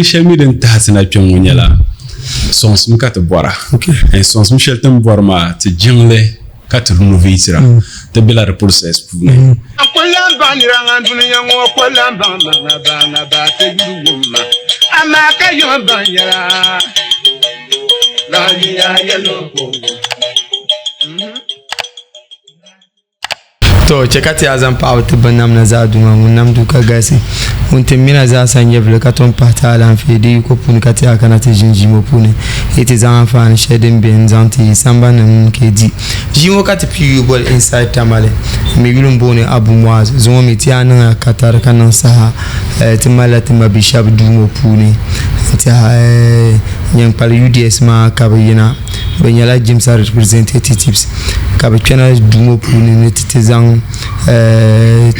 Shɛli mi din tahi ti na kpe ŋɔ nyɛla sɔŋsim ka ti bɔra. Sɔŋsim shɛli ti ni bɔri maa ti jiŋli ka ti renovatira. Ti bela di process puuni. N ku lan baŋ nira ŋan dunia ŋɔ ku lan baŋ ma ŋa ba ŋa ba ti yuli wum ma, amaa ka yiŋ baŋ yɛla. Lahiya yɛlo ko wum. To chɛ ka ti yaa zaŋ paɣibu ti binnamda zaa Duuma ŋun nam duu ka galisi. Ŋun ti mina zaa sa nyɛvili ka tom pahi ti alaafee di yiko puuni ka ti yaa kana ti ʒini ʒii ŋɔ puuni yi ti zaŋ anfaani shɛli din be n-zaŋ ti yi sambanni mini ka yi di. Ʒii ŋɔ ka ti pii yuli boli Inside Tamale. M mi yuli m-booni Abu Muaz. Zuŋɔ mi ti yaa niŋya katari ka niŋ saha ti malila ti mabi shɛba duu ŋɔ puuni n-tɛha nyaŋkpali UDS maa ka bɛ yina. Bɛ nyɛla Jimsa representatives ka bɛ kpɛna duu ŋɔ puuni ni ti ti zaŋ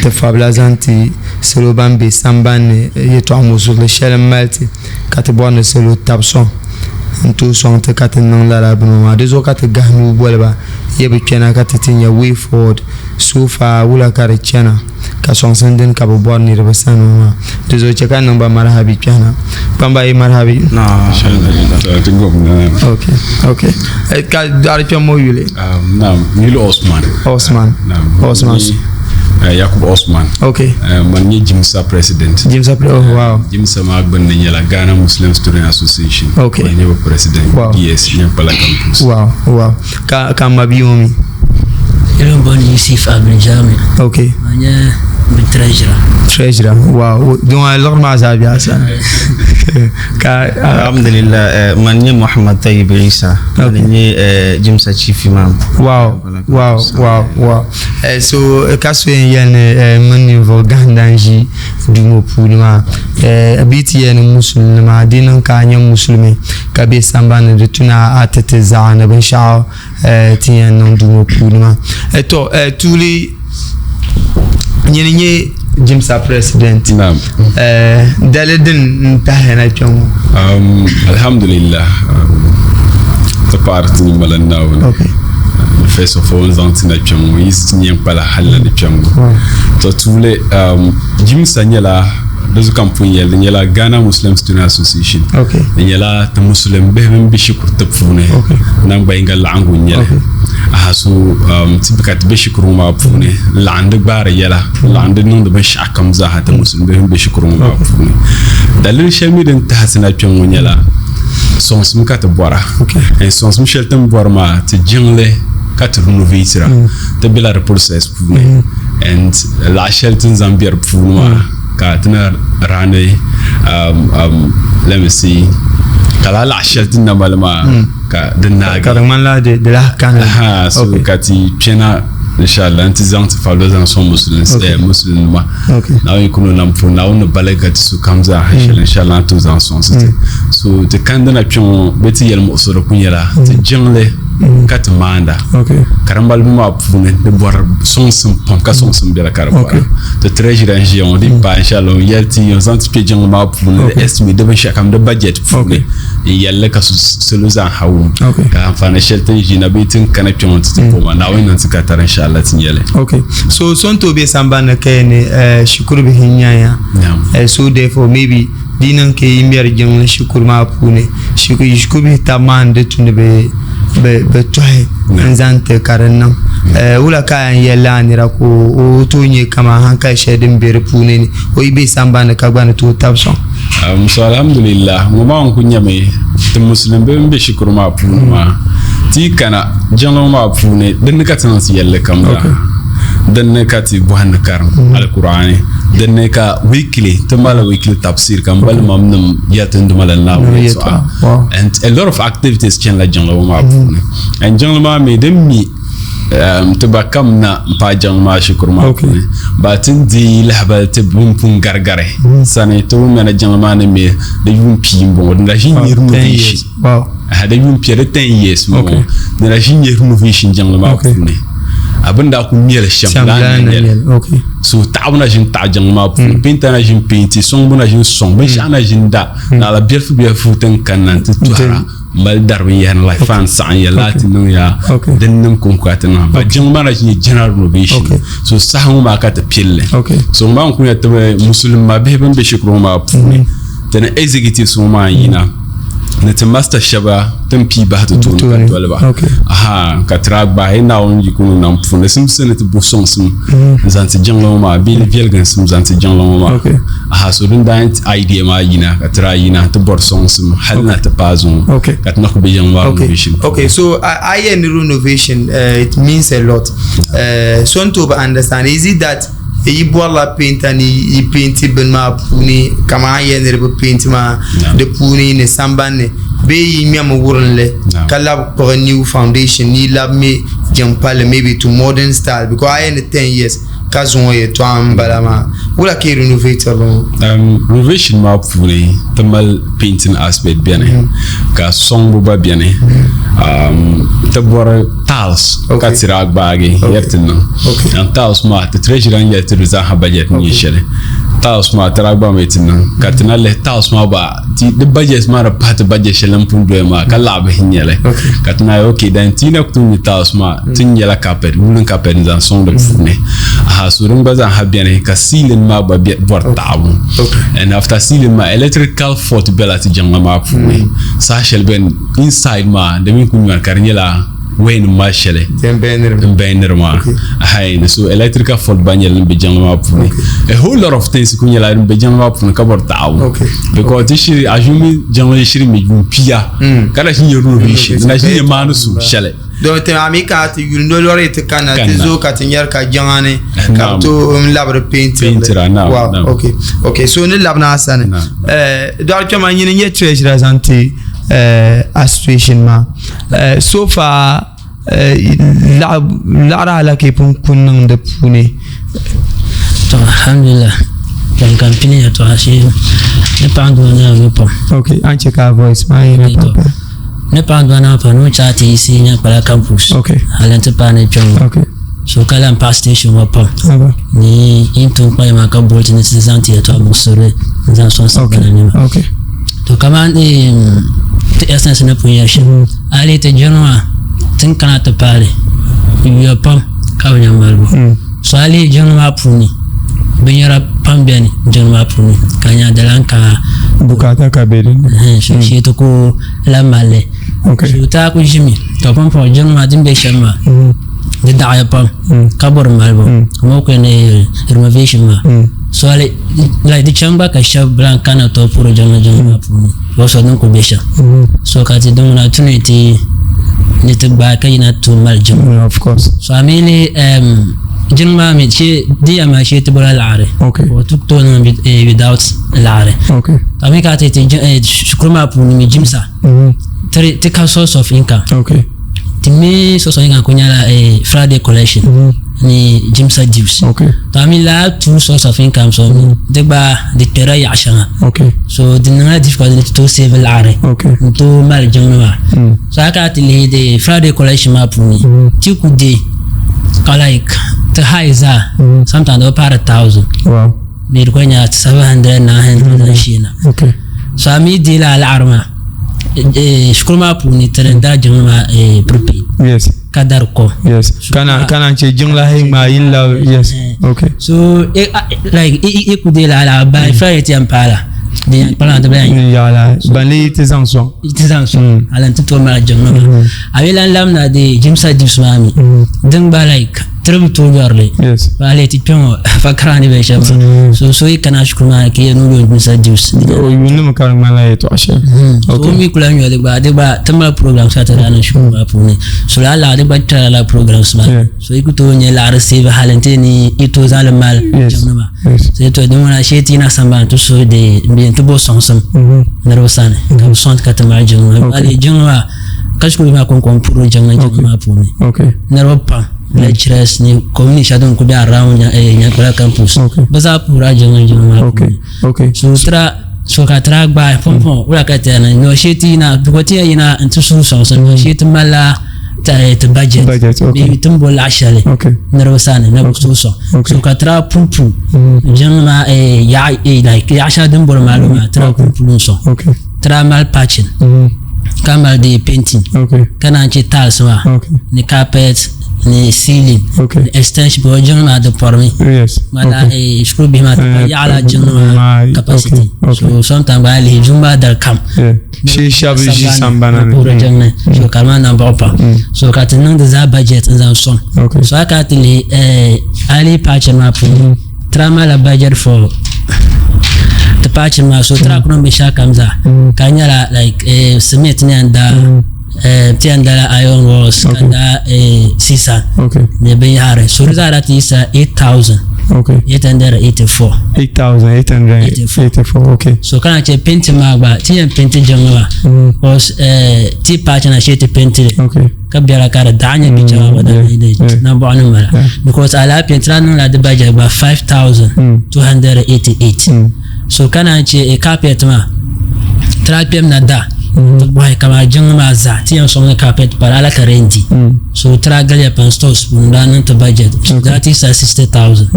ti fabila zaŋ ti salo ban be sambani ni yɛltɔɣa muɣisigu shɛli m-mali ti ka ti bɔri ni salo tabi sɔŋ n-tooi sɔŋ ti ka ti niŋ lala bini ŋɔ maa di zuɣu ka ti gahi nuu boli ba ya bɛ kpɛna ka ti ti nya way forward so far wula ka di chana. Ka sɔŋsim dini ka bɛ bɔri niriba sani ŋɔ maa? Di zuɣu chɛ ka n niŋ ba marihabi kpɛhi na. Kpamba yi marihabi. Ok, ok. Ka dɔɣiri kpɛm ŋɔ yuli? Naam, n yuli Osman. Osman. Naam. Osman. Yakub Osman. Ok. Man nyɛ Jimsa president. Jimsa president, oh wow. Jimsa maa gbunni nyɛla Ghana Muslim Student Association. Ok. Man nyɛ bɛ president. Wow. DS Nyankpala campus. Wow, wow. Ka ka n mabia ŋɔ mi? Yuli n booni Yusuf Abdul-Jami. Ok. Ma nyɛ bɛ treasurer. Treasurer, wow. Din maa liɣiri maa zaa be a sani. Ka Alhamdulillah, man nyɛ Muhammad Tayyib Isa. Ok. Man nyɛ Jimsa Chief Imam. Wow, wow, wow, wow. So ka so yɛn yɛli ni mini ninvuɣ gahinda n-ʒi duu ŋɔ puuni maa bɛ yi ti yɛli ni musulinima di niŋ ka a nyɛ musulimi ka be sambani ni di tu ni a ti ti zaɣa ni binshɛɣu ti yɛn niŋ duu ŋɔ puuni maa. Tɔ tuuli nyini nyɛ Jimsa president dali din n-tahi na kpe ŋɔ. Alhamdulillah ti paɣiri ti ni mali Naawuni. First of all n zaŋ ti na kpe ŋɔ yi ti yɛn kpala hali na ni kpe ŋɔ. Tɔ tuuli Jimsa nyɛla di zuɣu ka n pun yɛli di nyɛla Ghana Muslim Student Association. Di nyɛla ti Musulim bihi bin be shikuru ti puuni nangbayinga laɣingu n nyɛli. Aha so ti ka ti be shikuru ŋɔ maa puuni n laɣindi gbaari yɛla n laɣindi niŋdi binshɛɣu kam zaaha ti Musulim bihi bin be shikuru ŋɔ maa puuni. Daliri shɛli mi din tahi ti na kpe ŋɔ nyɛla sɔŋsim ka ti bɔra. Sɔŋsim shɛli ti ni bɔri maa ti jiŋli ka ti renovatira ti bela di process puuni and laɣ shɛli ti ni zaŋ be di puuni maa ka ti na raani let me see ka lala laɣ shɛli ti ni na mali maa ka di naagi ka di ŋmanila di lahi kani so ka ti kpɛna inshallah n ti zaŋ ti fabila zaŋ sɔŋ musulinima Naawuni kunu nam puuni Naawuni ni baligi ka ti su kam zaa ha shɛli inshallah n tooi zaŋ sɔŋsi ti so ti kandina kpɛ ŋɔ bɛ ti yɛli muɣisiri ku nyɛla ti jiŋli ka ti maanda karimba maa puuni di bɔri sɔŋsim pam ka sɔŋsim bɛla ka di bɔra ti treasurer n ʒiya ŋɔ di paai inshallah n yɛli ti n zaŋ ti kpɛ jiŋli maa puuni di estimate di binshɛɣu kam di budget puuni n yɛlli ka salo zaa ha wum ka anfaani shɛli ti ni ʒi na bee ti ni kana kpɛ ŋɔ ti ti koma Naawuni niŋ ti ka tari inshallah ti nyɛli. Okay. So so n tooi be sambani ka yɛn ni shikuru bihi n-nyaya. So therefore maybe di niŋ ka yi mɛri jiŋli shikuru maa puuni shikuru bihi taba maa n-di tu ni bɛ tɔhi n-zaŋ ti ka di niŋ. Wula ka a yɛn yɛli a nira ka o tooi nya kaman hankali shɛli din be di puuni ni o yi be sambani ka gba ni tooi tabi sɔŋ? So alhamdulillah ŋɔ maa n-kuli nyɛmi ti musulim bihi bɛ shikuru maa puuni maa ti yi kana jiŋli ŋɔ maa puuni dinni ka ti niŋ ti yɛlli kam zaa dinni ka ti bɔhindi karim Alkur'aani dinni ka weekly ti mali weekly tafsir ka m ba limamnim yɛli ti ni di mali Naawuni yɛltɔɣa and a lot of activities chanila jiŋli ŋɔ maa puuni and jiŋli maa mi din mi ti ba kam na m-paai jiŋli maa shikuru maa puuni ba ti ni deei lahabali ti bɛ pun garigari sani ti wumya ni jiŋli maa ni me di yuun pia m-bɔŋɔ di na ʒi n-nyɛ renovation di yuun pia di 10 years m-bɔŋɔ di na ʒi n-nyɛ renovation jiŋli maa puuni a bɛ ni daa kuli meli shɛm lala n-na nyɛli so taɣibu na ʒi n-taɣi jiŋli maa puuni peenta na ʒi n-peenti sɔŋbu na ʒi n-sɔŋ binshɛɣu na ʒi n-da naɣila biɛlifu biɛlifu ti ni kanna nti tɔhira mali dari binyɛhiri ni like fan saɣim ya laati niŋ ya din niŋ konko ti niŋ but jiŋli maa na ʒi nyɛ general renovation so saha ŋɔ maa ka ti pilli so ŋɔ maa n kuli nyɛ ti musulin ma bihi bin be shikuru ŋɔ maa puuni. Ti ni executives ŋɔ maa n-yina ni ti master shɛba ti ni pii bahi ti tooni ka doli ba. Aha, ka ti daa gbahi Naawuni yiko ni nam puuni simsi ni ti bo sɔŋsim n-zaŋ ti jiŋli ŋɔ maa bee viɛliginsim zaŋ ti jiŋli ŋɔ maa. Aha, so din daa ti idea maa yina ka ti daa yina ti bɔri sɔŋsim hali na ti paai zuŋɔ ka ti na kuli be jiŋli maa renovation puuni. Okay, so a yɛn ni renovation, it means a lot. So n tooi bi understand, is it that yi bɔrila peenta ni yi peenti bini maa puuni kamani a ni yɛli ni di bi peenti maa di puuni ni sambanni bee yi ŋmɛmi wurim li ka labi kpuɣi new foundation ni yi labi me jiŋ palli maybe to modern style because a yɛli ni 10 years ka zuŋɔ yɛltɔɣa n bala maa wula ka yi renovate li ŋɔ? Renovation maa puuni ti mali painting aspect beni ka sɔŋbu gba beni ti bɔri tiles ka ti daa gbaagi yɛri ti niŋ and tiles maa ti treasurer n yɛli ti di zaaha budget ni nyɛ shɛli tiles maa ti daa gbaami ti niŋ ka ti na lihi tiles maa gba di budget maa di pahi ti budget shɛli din pun doya maa ka laɣa bihi nyɛli ka ti na ok then ti yi na ku tooi nya tiles maa ti ni nyɛla carpet woolen carpet n zaŋ sɔŋ di puuni aha so din gba zaaha beni ka ceiling maa gba bɔri taɣabu and after ceiling maa electrical fault bela ti jiŋli maa puuni saha shɛli beni inside maa di mini ku nyɔri ka di nyɛla waya nim maa shɛli n bɛndiri maa ayi so electrical fault gba nyɛla din bɛ jiŋli maa puuni a whole lot of things ku nyɛla din bɛ jiŋli maa puuni ka bɔri taɣabu because ti shiri assuming jiŋli shiri mi yuun pia ka na shiri nyɛ renovation di na shiri nyɛ maani su shɛli Don ti a mi ka ti yuli nolɔri ti kanna ti zooi ka ti nyɛri ka jiŋa ni ka bi tooi n labiri peentiri wow okay okay so ni labina a sani dɔɣi kpɛma nyini n nyɛ treasurer zaŋ ti association maa so far laɣiri ala ka yi pun ku niŋ di puuni to alhamdulillah ban ka n pini yɛltɔɣa shee ni paɣa doo nyɛla mi pam okay an chɛ ka a voice maa yina pam Ni paɣa doo naa pam ni o chaai ti yiɣisi Nyankpala campus hali nti paai ni kpɛŋ ŋɔ. So ka lahi paɣi station ŋɔ pam ni yi ni tooi kpalim maa ka boli ti ni ti zaŋ ti yɛltɔɣa muɣisirili n-zaŋ sɔŋ sagbana ni maa. To kamani ti essence ni pun yɛli shɛm, a lihi ti jiŋli maa ti ni kana ti paai li yuya pam ka bi nya malibu. So a lihi jiŋli maa puuni binyɛra pam beni jiŋli maa puuni ka nya di lahi ka bukaata ka be din ni. Shee ti ku lahi mali li. So ti a ku ʒimi to pumpɔŋɔ jiŋli maa din be shɛm maa di daɣiya pam ka bɔri malibu kamani ku yɛn ni renovation maa. So hali like di chani gba ka shɛba lahi kana tooi puhiri jiŋli jiŋli maa puuni because of din kuli be shɛm. So ka ti din ŋuna tu ni ti ni ti gbaai ka yina tooi mali jiŋli. So a mi lihi jiŋli maa mi shee di yɛn maa shee ti bɔla laɣiri ka o ti tooi niŋ without laɣiri. A mi ka ti ti shikuru maa puuni mi jimsa ti ka source of income. Ti mi source of income ku nyɛla Friday collection ni jimsa dues. To a mi lala two source of income so di gba di kpɛrila yaɣa shɛŋa. So di niŋla difficult ni ti tooi save laɣiri n tooi mali jiŋli maa. So a kana ti lihi di Friday collection maa puuni ti ku deei ka like ti high zaa sometimes di bi paari 1000. Bee di kuli nyɛla 700 900 zaŋ sheena. So a mi deei lala laɣiri maa shikuru maa puuni ti di dari jiŋli maa prepaid. Ka dari kom. Yes. Kana kana che jiŋli ayi ŋmaa yin la yes. Okay. So like i ku deei lala by Friday ti yɛn paai la. Di yɛn kpalim ti bi lahi yaɣa la ban lee ti zaŋ sɔŋ. Ti zaŋ sɔŋ hali n-ti tooi mali jiŋli maa. A bi lahi labina di jimsa dips maa mi din gba like ti bi tooi yɔri li. A lihi ti kpe ŋɔ fakara ni bɛ shɛm maa. So so yi kana shikuru maa ni ka yɛli ni o yo jimsa dips. O yuunimi ka di ŋmanila yɛltɔɣa shɛli. So o mi ku lahi yɔli gba di gba ti mali programs ka ti daa niŋ shikuru maa puuni. So lala laɣiri gba kpɛla lala programs maa. So yi ku tooi nya laɣiri save hali nti ni yi tooi zaŋ li mali jiŋli maa. So to din ŋuna shee ti yina sambani ti suhi di bee ti bo sɔŋsim niriba sani ka bi sɔŋ ti ka ti mali jiŋli maa. A lihi jiŋli maa ka shikuru bihi maa kɔŋko m-puhiri jiŋli jiŋli maa puuni. Niriba pam lecturers ni community shɛli din kuli be around Nyankpala campus bɛ zaa puhirila jiŋli jiŋli maa puuni. So tira so ka tira gbaai pumpɔŋɔ wula ka ti yɛn niŋ noo shee ti yina because ti yɛn yina n-ti suhi sɔŋsim noo shee ti malila ti budget bee ti ni bo laɣ shɛli niriba sani ni bɛ tooi sɔŋ so ka tira pupu jiŋli maa like yaɣ shɛli din bori malibu maa tira pupu li n-sɔŋ tira mali patching ka mali di painting ka naan che tiles maa ni carpet. Ni ceiling. Okay. Ni extension because jiŋli maa di pɔrimi. Yes. Mana Okay. shikuru bihi maa ti Eh, yaɣala jiŋli maa maa, capacity. okay, okay. So sometimes gba a lihi jiŋ maa dali kam. Yeah. Shee shɛba ʒi sambana ni. Puhiri jiŋli so ka di maa nambɔɣu pam. So ka ti niŋdi zaa budget n zaŋ sɔŋ. Okay. So a kana ti lihi a lihi paachiri maa puuni tira malila budget for ti paachiri maa so tira ku niŋ binshɛɣu kam zaa ka di nyɛla like cement ni yɛn da ti yɛn dala iron rods ka da sisa Okay. ni binyahari so di zaa daa ti yisa 8000 Okay. 884 8,884. Okay. So kana che painti maa gba ti yɛn painti jiŋli maa because ti paaki na shee ti painti li Okay. ka biɛla ka di daɣa nyɛ picha maa gba daa di nambɔɣu ni bala because alaafee ti daa niŋla di budget gba 5288 so ka naan che carpet maa ti daa kpɛm na da ti bɔhi kamani jiŋli maa zaa ti yɛn sɔŋ ni carpet pali ala ka di yɛn di so ti daa galiya pam stores puuni daa niŋ ti budget so di daa ti yisa 60000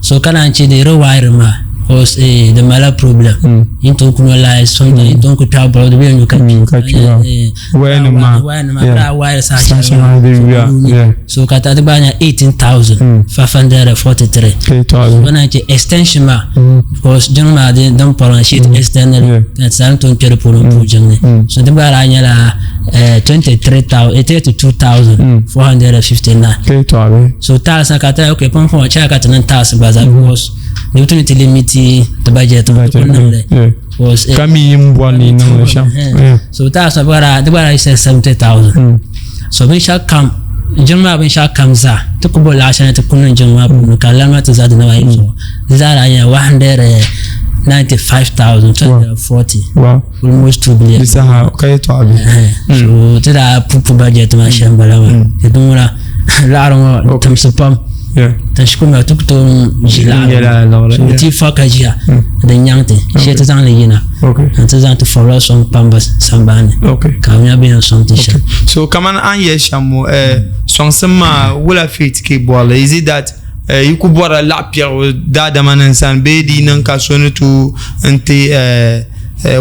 so ka naan che di rewiring maa because di malila problem yin tooi ku nyo light sometimes yin tooi ku kpɛhi bɔlb di bi yɛn nyo ka kpi Ka kpi waaw. Waya nim maa. Waya nim maa Yeah. daa wire saha Saha shɛli shɛli maa maa di yuya, yeah. so ka ta di gba nya 18543 8,000. so na che extension maa because jiŋli maa din din pɔri maa shee ti extend li ka ti sani tooi kpɛ di puuni n puhi jiŋli so di gba daa nyɛla 23,000 32,459 8,000. So tiles na ka ti okay pumpɔŋɔ chɛya ka ti niŋ tiles gba zaa because di bi tu ni ti limit ti budget maa ti ku niŋli Yeah. because Ka mi yi ni bɔri ni yi niŋli shɛm. Yeah. So tiles maa di gba daa yisa 70,000. So binshɛɣu kam jiŋ maa binshɛɣu kam zaa ti ku bo laɣa shɛli ni ti ku niŋ jiŋ maa puuni ka lana maa ti za di naba ayi zuɣu di zaa daa nyɛla 195,240. Wow. Almost 2 billion. Di saha ka yɛltɔɣa bi. So ti daa pu pu budget maa shɛm bala maa. Ti di ŋuna laɣiri ŋɔ timsi pam. Yeah. Ti shikuru maa ti ku tooi ʒi laɣiri. Yɛla laɣiri, So yeah. ti fa ka ʒiya di nyaŋ ti shee ti zaŋ li yina. Okay. Ti zaŋ ti fɔbila sɔŋ kpamba sambani. Okay. Ka bi nya bɛ yɛn sɔŋ ti shɛm. So kaman a ni yɛli shɛm ŋɔ sɔŋsim maa wula faith ka yi bɔrili? Is it that yi ku bɔrila laɣ piɛɣu daadama nim sani bee di yi niŋ ka so ni tooi n ti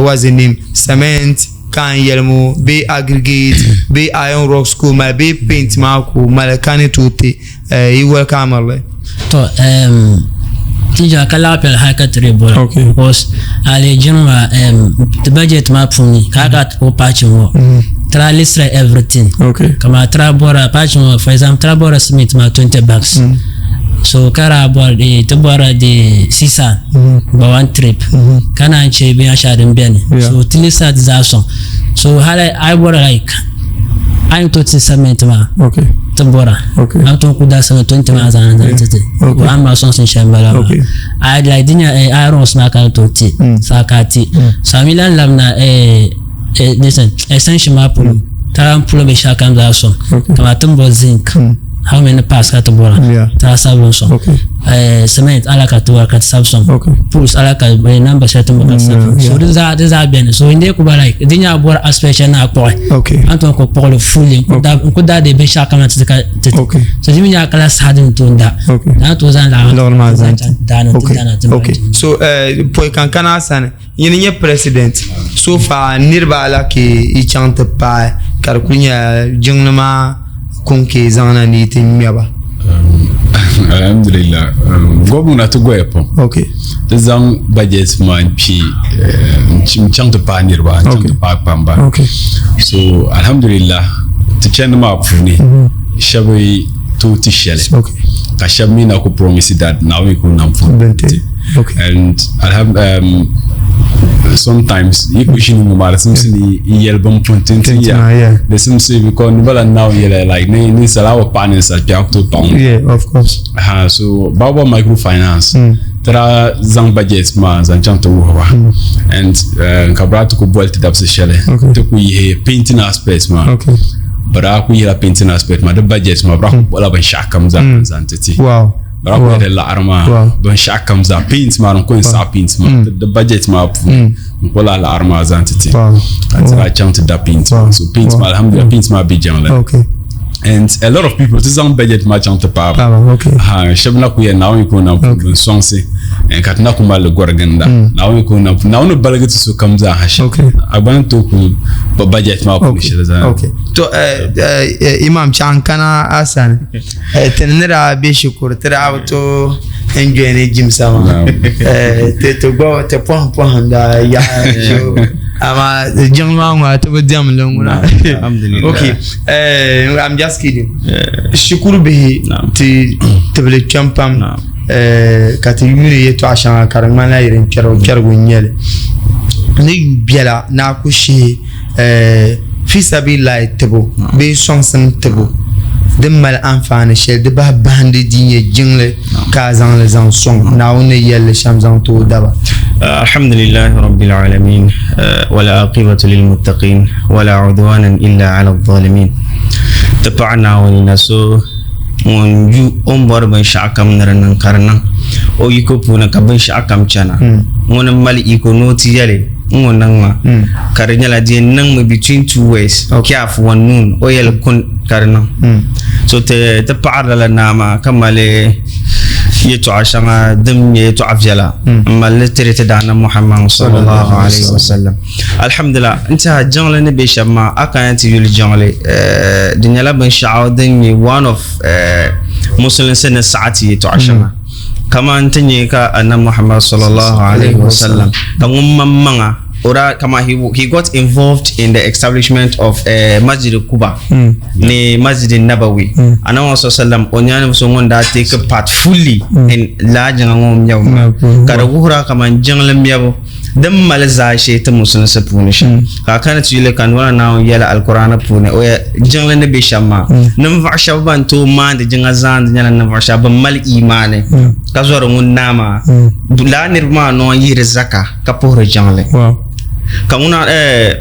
what's the name cement ka a ni yɛli ŋɔ bee aggregate bee iron rocks ka o mali bee paint maa ka o mali ka ni tooi ti yi welcome li. To ti jɛma ka laɣ piɛli hali ka ti di bɔra because a lihi jiŋli maa ti budget maa puuni ka a ka ti kpuɣi pachi ŋɔ tira listira everything kamani tira bɔra pachi ŋɔ for example tira bɔra cement maa 20 bags so ka daa bɔri ti bɔra di sisa gba one trip ka naan che binyɛr shɛŋa din beni so ti listira ti zaa sɔŋ so hali a yi bɔra like a ni tooi ti cement maa ti bɔra a ni tooi ku da cement 20 maa zaŋ zaŋ ti ti a ni mali sɔŋsim shɛli n-bala maa a yi like di nya irons maa ka ni tooi ti saa ka a ti so a mi lahi labina extension maa polo taran polo binshɛɣu kam zaa sɔŋ kamani ti ni bɔri zinc how many parts ka ti bɔra ti daa sabili n sɔŋ cement ala ka ti bɔra ka ti sabi sɔŋ poles ala ka number shɛli ti ni bɔri ka ti sabi sɔŋ so di zaa di zaa beni so n dee ku ba like di nyɛla bɔri aspect shɛli ni a kpuɣi a ni tooi ku kpuɣili fully n ku daa dee binshɛɣu kam na ti ka ti so di mi nyɛla ka lahi saha din tooi da di na tooi zaŋ laɣiri maa zaŋ daani ti dana ti okay so pɔi ka n kana a sani Nyini nyɛ president so far niriba ala ka yi chaŋ ti paai ka di kuli nyɛla jiŋli maa kuŋ ka yi zaŋ na ni yi ti ŋmɛba. Alhamdulillah gomna ti goya pam. Okay. Ti zaŋ budget maa n kpe n chaŋ ti paai niriba n chaŋ ti paai kpamba. Okay. So alhamdulillah ti chandi maa puuni shɛba tooi ti shɛli. Okay. Ka shɛba mi na ku promise that Naawuni ku nam puuni ti. Okay. And sometimes yi ku ʒini ŋɔ maa di simsi ni n yɛli bin pun ti ti ya di simsi because ni bala Naawuni yɛla like ni ninsal a bi paɣi ninsal kpɛɣu ku tooi paɣi ŋɔ. Yeah, of course. Ha so Baobab Microfinance ti daa zaŋ budget maa zaŋ chaŋ ti wuhi ba and ka bɛ daa ti ku boli ti dabisi shɛli ti ku yihi painting aspect maa. Okay. Bɛ daa ku yihila painting aspect maa di budget maa bɛ daa ku kpuɣila binshɛɣu kam zaa zaŋ ti ti. Wow. Bɛ daa ku yihila laɣiri maa binshɛɣu kam zaa paint maa din ku yɛn saɣi paint maa di budget maa puuni n kpuɣila laɣiri maa zaŋ ti ti. Wow. Ka ti daa chaŋ ti da paint maa. So paint maa alhamdulillah paint maa be jiŋli. Okay. And a lot of people ti zaŋ budget maa chaŋ ti paai ba. Ha shɛba na ku yɛn Naawuni ku na n sɔŋsi eh, ka ti na ku mali li gɔri ginda. Mm. Naawuni ku na Naawuni baligi ti sokam zaa ha shɛm. A gba ni tooi ku budget maa puuni shɛli zaa. Okay. To eh, eh, Imam chaŋ kana a sani. Ti ni daa be shikuru ti daa bi tooi enjoy ni jimsa maa. Ti ti gba ti pɔhim pɔhim daa yaɣa amaa jiŋli maa ŋɔ ti bi diɛm li ŋuna. Okay. Eh, I'm just kidding. Shikuru bihi ti tibili kpɛm pam eh, ka ti yuuni yɛltɔɣa shɛŋa ka di ŋmanila yirin kpɛrigu kpɛrigu n-nyɛ li. Ni yu biɛla ni a ku shihi eh, fi sabilillahi tibu bee sɔŋsim tibu din mali anfaani shɛli di bahi bahindi di nyɛ jiŋli ka a zaŋ li zaŋ sɔŋ Naawuni ni yɛli li shɛm zaŋ ti o daba. Alhamdulillahi rabbil alamin wal aqibatu lil muttaqin wala udwanan illa ala zalimin. Ti paɣi Naawuni na so ŋun yu o ni bɔri binshɛɣu kam ni di niŋ ka di niŋ o yiko puuni ka binshɛɣu kam chana. Ŋuni m-mali yiko ni o ti yɛli n-ŋɔ niŋ ma ka di nyɛla di yɛn niŋmi between two words, kaaf wa nuun, o yɛli kun ka di niŋ. So ti ti paɣiri lala naa maa ka mali yɛltɔɣa shɛŋa din nyɛ yɛltɔɣa viɛla n mali li tiri ti Daana Muhammad sallallahu alayhi wa sallam. Alhamdulillah n tiɛha jiŋli ni be shɛm maa a kana ti yuli jiŋli di nyɛla binshɛɣu din nyɛ one of musulinsi ni saɣi ti yɛltɔɣa shɛŋa kaman ti nyɛ ka Annabi Muhammad sallallahu alayhi wa sallam ka ŋun maŋmaŋa o daa kama he, he got involved in the establishment of uh, Masjid Quba mm. ni Masjid Nabawi mm. Annabi Muhammad sallam o nyɛla so ŋun daa take part fully mm. in laa jiŋa ŋɔ mɛbu maa ka di wuhira kaman jiŋli mɛbu din mali zaashee ti musulinsi puuni shɛm mm. ka a kana ti yuli ka nura Naawuni yɛli alkur'aani puuni o yɛ jiŋli ni be shɛm maa mm. ninvuɣu shɛba ban tooi maandi jiŋa zaandi nyɛla ninvuɣu shɛba ban mali imaani mm. ka zɔri ŋun naa maa lala niriba maa noo yihiri zaka ka puhiri jiŋli ka ŋuna eh,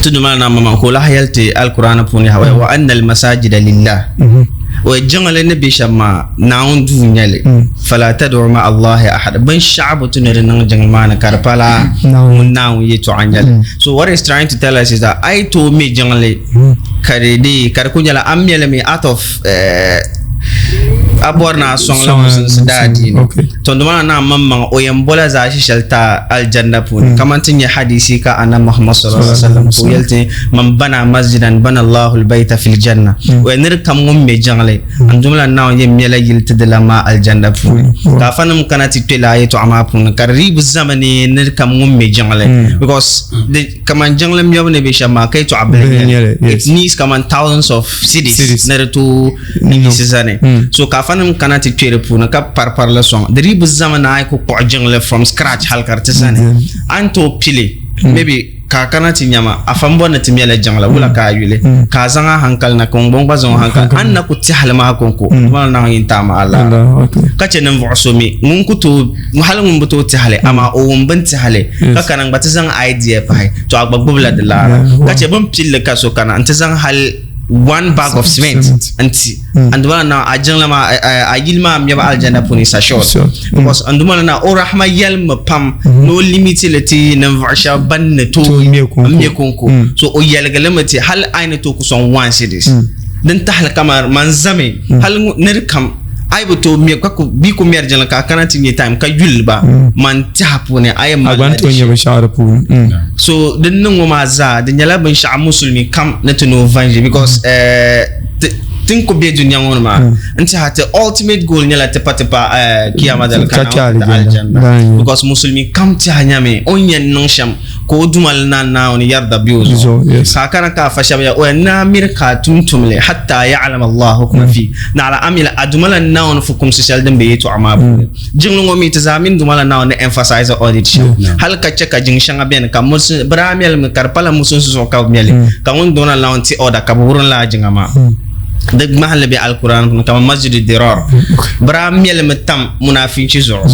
ti duma na mama ka o lahi yɛli ti alkur'aani puuni yaha wa anna almasajida lillah mm-hmm. o jiŋli ni be shɛm maa Naawuni duu n-nyɛ li mm. fala tad'u ma Allahi ahad binshɛɣu bi tu ni di niŋ jiŋli maa ni ka di pala ŋun Naawuni yɛltɔɣa n-nyɛ li mm. so what is trying to tell us is that a yi tooi me jiŋli mm. ka di dee ka di ku nyɛla a mɛli mi out of eh, a bɔri ni a sɔŋla musulinsi daadiini to di maa naa maŋmaŋ o yɛn bola zaashe shɛli ta aljanna puuni kamani ti nyɛ hadisi ka annabi Muhammad sallallahu alaihi wasallam ka o yɛli ti man bana masjidan bana Allahu albayta fil janna o yɛn niri kam ŋun me jiŋli N dumla Naawuni yɛn mɛla yili ti di lan maa aljanna puuni. Ka afanim kana ti kpe lala yɛtɔɣa maa puuni ka di dii bi zami ni nir kam ŋun me jiŋli because di kaman jiŋli mɛbu ni be shɛm maa ka yɛtɔɣa bili n-nyɛ li. It needs kaman thousands of cedis ni di tooi yiɣisi zani. So ka afanim kana ti kpe di puuni ka paripari li sɔŋ di dii bi zami ni a yi ku kpuɣi jiŋli from scratch hali ka di ti zani. A ni tooi pili maybe Ka a kana ti nya ma, afa m-bɔri ni ti mɛla jiŋli, wula ka a yuli? Mm. Ka a zaŋ a hankali na, ka ŋun gba zaŋ o hankali. A ni na ku tɛhili maa kɔŋko, mm. tumala Naawuni yi n-taai ma alaara. Ka chɛ ninvuɣ so mi ŋun ku tooi, hali ŋun bi tooi tɛhili, amaa o wum bɛ ni tɛhili, ka kana n-gba ti zaŋ idea pahi, to a gba gbubila di laara. Ka chɛ bɛ ni pilli ka so kana nti zaŋ hali one bag of cement nti hmm. and dumala na a jiŋli maa a yili maa mɛbu aljanna puuni sa short because and dumala na o rahma yɛlimi pam hmm. ni o limiti li ti ninvuɣu shɛba ban ni tooi n mɛ konko hmm. so o yɛligi li mi ti hali a ni tooi ku sɔŋ one cedis din tahili kamar man zami hali niri kam a yi bi tooi mɛ ka ku bi ku mɛri jiŋli ka a kana ti nyɛ time ka yuli ba mm. man tɛha puuni a yɛn mali la di binshɛɣu di puuni mm. so din niŋ ŋɔ maa zaa di nyɛla binshɛɣu musulmi kam ni ti ni o vanji because mm. eh, tin ku be dunia ŋɔ ni maa n tɛha ti ultimate goal nyɛla ti pa ti pa eh, kiyama dali ka aljanna because musulmi kam tɛha nyami o ni yɛn niŋ shɛm ka o duma li na Naawuni yarda be o zuɣu ka a kana ka a fa shɛba ya o yɛn naa miri ka a tum tumli hatta ya'lama Allah hukma fi naɣila a mila a duma la Naawuni fukumsi shɛli din be yɛltɔɣa maa puuni jiŋli ŋɔ mi ti zaa mini duma la Naawuni ni emphasize on it shɛm hali ka chɛ ka jiŋ shɛŋa beni ka musulin bɛ daa mɛli mi ka di pala musulinsi zuɣu ka bɛ mɛli ka ŋun duma la Naawuni ti order ka bɛ wurim lala jiŋa maa di ŋmahinli be Alkur'aan puuni kamani Masjid Dirar bɛ daa mɛli mi tam munafinchi zuɣu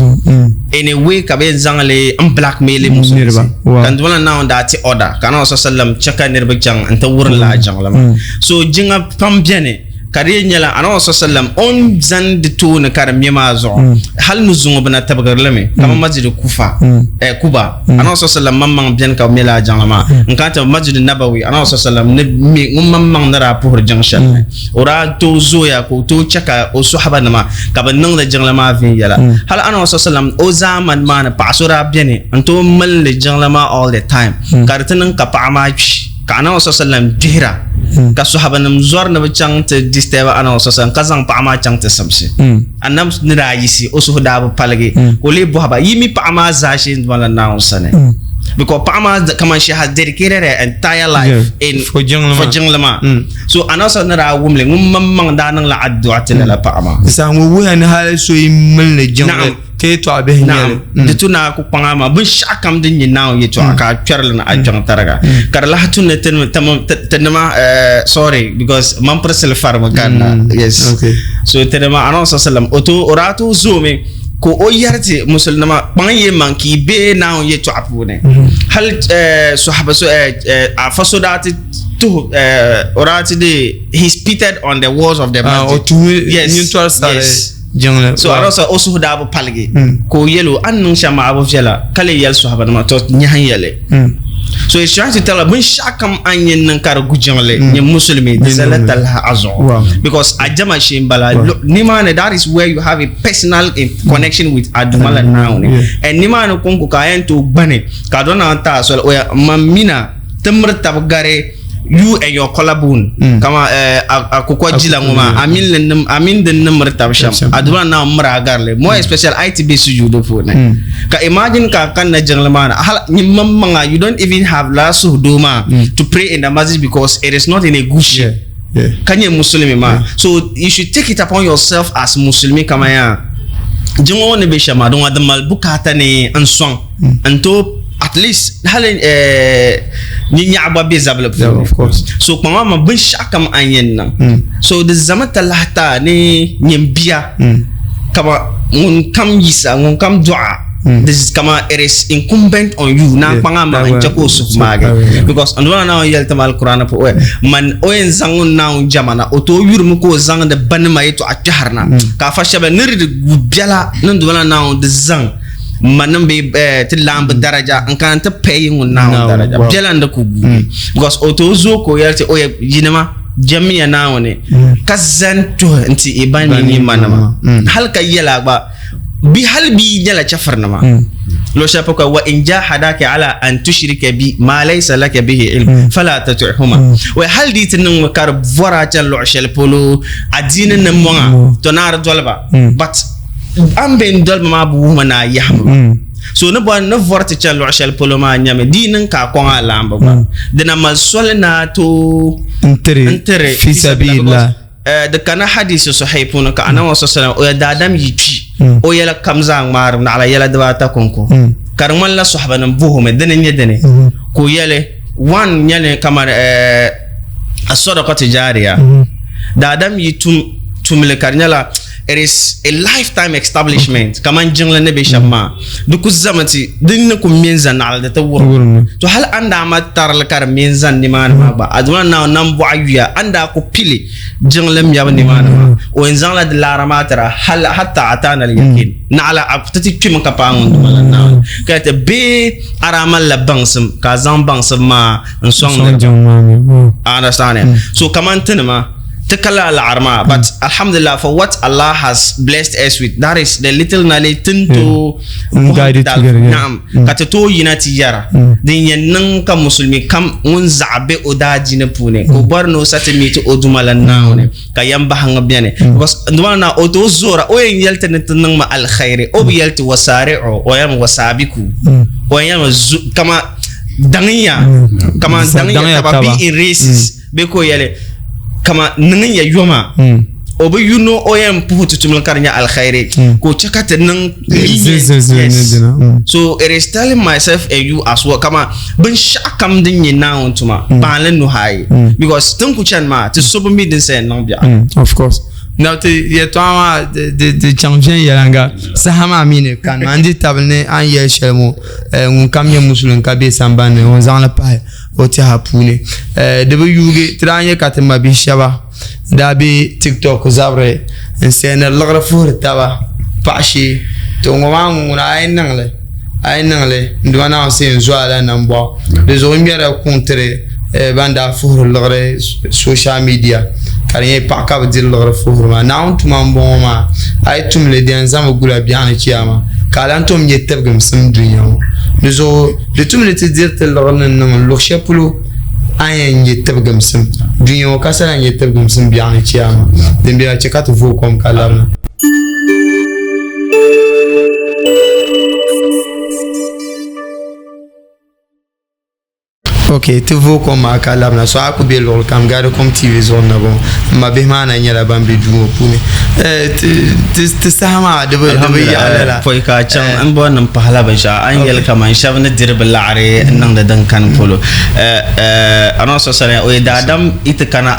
in a way ka bɛ yɛn zaŋ li n blackmail musulinsi ka n dumla Naawuni daa ti order ka Anabi sallam chɛ ka niriba chaŋ n ti wurim lala jiŋli maa so jiŋa pam beni Ka di yɛn nyɛla Anabi sallam o ni zani di tooni ka di mɛ maa zuɣu hali ni zuŋɔ bi na tibigiri li mi kamani masjid Kufa Kuba Anabi sallam maŋmaŋ bɛni ka bi mɛ lala jiŋli maa n kana ti masjid Nabawi Anabi sallam ni mɛ ŋun maŋmaŋ ni daa puhiri jiŋ shɛli ni o daa tooi zooya ka o tooi chɛ ka o sɔhaba nima ka bi niŋdi jiŋli maa viɛnyɛla hali Anabi sallam o zaamani maa ni paɣa so daa bɛni n tooi milindi jiŋli maa all the time ka di ti niŋ ka paɣa maa kpi Ka Anabi sallam gbihira ka sɔhabanim zɔri ni bɛ chaŋ ti disturb Anabi sallam ka zaŋ paɣa maa chaŋ ti simsi. Anabi ni daa yiɣisi o suhu daa bi paligi ka o lee bɔhi ba, Yi mi paɣa maa zaashee n-duma la Naawuni sani? Because paɣa maa kaman she has dedicated her entire life in for jiŋli maa. So Anabi sallam ni daa wum li ŋun maŋmaŋ daa niŋla addua ti lala paɣa maa. Di saha ŋɔ wuhiya ni hali so yi milini jiŋli Ka yɛtɔɣa bihi nyɛ li. Di tu ni a ku kpaŋ a maŋa binshɛɣu kam din nyɛ Naawuni yɛtɔɣa ka a kpɛri li ni a kpiɔŋ tariga. Ka di lahi tu ni tinima, sorry because man pirisili farimi kanna, yes. So tinima Anabi sallam o tooi o daa tooi zoomi ka o yɛri ti musulinima kpaŋ yi maŋ ka yi be Naawuni yɛtɔɣa puuni. Hali sɔhaba so afa so daa ti tuhi o daa ti dee he spitted on the walls of the masjid. O tuhi nintɔri sari. Jiŋli. So a o suhu daa bi paligi ka o yɛl o, A ni niŋ shɛm maa a bi viɛla, ka lee yɛli sɔhibanima, Tɔ nyahi ya li. So he's trying to tell her, binshɛɣu kam a ni yɛn niŋ ka di gu jiŋli, nyɛ musulimi, di zali talahi a zuɣu. Because a jɛma shee m-bala. Nimaani, that is where you have a personal connection with a Duuma la Naawuni. And nimaani kɔŋko ka a yɛn tooi gbani ka a doli Naawuni ti a soli, o ya, man mina ti miri tab gari you and your collarbone mm. kama eh, a kokɔ jila ŋɔ maa a mini din ni miri tabi shɛm a duma na miri a garili more mm. especially a yi ti bɛ sujuudu puuni mm. ka imagine ka kan na jiŋli maa na hali nyin maŋmaŋa you don't even have la suhudoo maa to pray in the masjid because it is not in a good shape yeah. Yeah. ka nyɛ musulimi maa yeah. so you should take it upon yourself as musulimi kama yaa jiŋ ŋɔ ni bɛ shɛm maa di ŋɔ di mali bukaata ni n sɔŋ n tooi at least hali eh, nyinyaɣa gba bɛ zabili puuni so kpaŋa ma binshaɣu kam a yɛn niŋ hmm. so di zami talahi taa ni nyin bia hmm. kama ŋun kam yisa ŋun kam dɔɣa hmm. this kama it is incumbent on you na kpaŋa ma n chɛ ka o suhu maagi because n dɔna naawuni yɛli ti ma alkurani po man o yɛn zaŋ ŋun naawuni jɛma na o tooi yurimi ka o zaŋdi banima yɛtɔɣa kpɛhiri na ka afa shɛba ni di gu biɛla ni n dɔna naawuni di zaŋ manim bɛ eh, ti laambi daraja n kana ti pay ŋun Naawuni daraja biɛla n di ku guugi mm. because o tooi zooi ka o yɛli ti o yɛ yinima jɛmiya Naawuni mm. ka zani tuhi n ti i ban ni ni manima mm. hali ka yɛla gba bi hali bi nyɛla chɛfurinima luɣu shɛli polo wa in jahadaka ala an tushrika bi ma laysa laka bihi ilm fala tuti'huma wa hali di ti niŋ ka di bɔra chani luɣu shɛli polo adiini ni mɔŋa to naari doliba but A ni be n-doli ba maa bi wuhi ma ni a yɛhim ba. So ni bɔri ni vɔri ti chani luɣ shɛli polo maa nyami di yi niŋ ka a kɔŋ a laamba gba, di na mali soli ni a tooi n-tiri fi sabilillah. Di kana hadiisi sahih puuni ka Anabi Muhammad sallallahu alaihi wasallam o yɛli daadam yi kpi o yɛla kam zaa ŋmaarimi naɣila yɛla dibaata kɔŋko ka di ŋmanila sɔhibanim bɔh o mi dini n-nyɛ dini ka o yɛli one nyɛli kamani as-sadaqatu jaariya daadam yi tum tumli ka di nyɛla It is a lifetime establishment kaman jiŋli ni be shɛm maa di ku zami ti di ni ku me n-za naɣila di ti wurim to hali a ni daa ma tarili ka di me n-zani nimaani maa gba a duma Naawuni nambɔɣu yuya a ni daa ku pili jiŋli mɛbu nimaani maa o yɛn zaŋla di laara maa tira hali hatta ataana al-yaqin naɣila a ti ti kpimi ka paai ŋun duma la Naawuni ka yɛli ti bee a daa malila baŋsim ka a zaŋ baŋsim maa n-sɔŋ niriba understand so kaman tinima Ti ka lala laɣiri maa but alhamdulillah for what Allah has blessed us with that is the little knowledge tin tooi guide it together yeah. Naam ka ti tooi yina ti yɛra din yɛn niŋ ka musulmi kam ŋun zaɣa be o daadiini puuni ka o bɔri ni o sa ti meet o Duuma la Naawuni ka yɛmbahiŋ beni because Duuma la Naawuni o tooi zoora o yɛn yɛli ti ni ti niŋmi alkhairi o bi yɛli ti wasari'u o yɛlimi wasabiku o yɛn yɛlimi kama daŋiya kama daŋiya taba be in races Bee ka o yɛli, Kama niŋ ya yoma, hmm. o bi yu ni o yɛn puhi ti tumli ka di nyɛ alkhairi hmm. ka o chɛ ka ti niŋ yes. Hmm. So it is telling myself and you as well kama binshɛɣu kam din nyɛ Naawuni tuma baanli nuhi ayi because tin ku chani maa ti so bi mi din sa yɛn niŋ biɛɣu. Of course. Na ti yɛtɔɣa maa di chaŋ viɛnyɛliŋga saha maa mi ni kani maa n di tabili ni a ni yɛli shɛli ŋɔ ŋun kam nyɛ musulin ka be sambani ni o zaŋli pahi o tɛha puuni. Di bi yuugi ti daa nya ka ti mabihi shɛba daa be TikTok zabiri n sɛniri liɣiri fuhiri taba paɣa shee. To ŋɔ maa ŋuna a yi niŋli a yi niŋli n Duuma Naawuni si yɛn zo a la nambɔɣu. Di zuɣu n ŋmɛrila kuŋ tiri ban daa fuhiri liɣiri social media ka di nyɛ paɣa ka bi diri liɣiri fuhiri maa. Naawuni tuma n bɔŋɔ maa a yi tumli di yɛn zaŋmi gula biɛɣuni chiyaama ka a lan tom nyɛ tibigimsim dunia ŋɔ. Di zuɣu di tum ni ti diri ti liɣiri ni niŋ luɣ shɛli polo a ni yɛn nyɛ tibigimsim dunia ŋɔ ka sa lan nyɛ tibigimsim biɛɣuni chiyaama. Din bela chɛ ka ti vooi kom ka labina. Ok ti vooi kom maa ka labina so a ku bɛ luɣuli kam Gadicom TV zuɣu n na bɔŋɔ n ma bihi maa na nyɛla ban bɛ duu ŋɔ puuni ti saha maa di bi yaɣi lala pɔi ka a chaŋ n bɔri ni n pahila binshaɣu a ni yɛli kaman shɛba ni diri bi laɣiri n niŋdi din kani polo Annabi sallallahu o ye daadam yi ti kana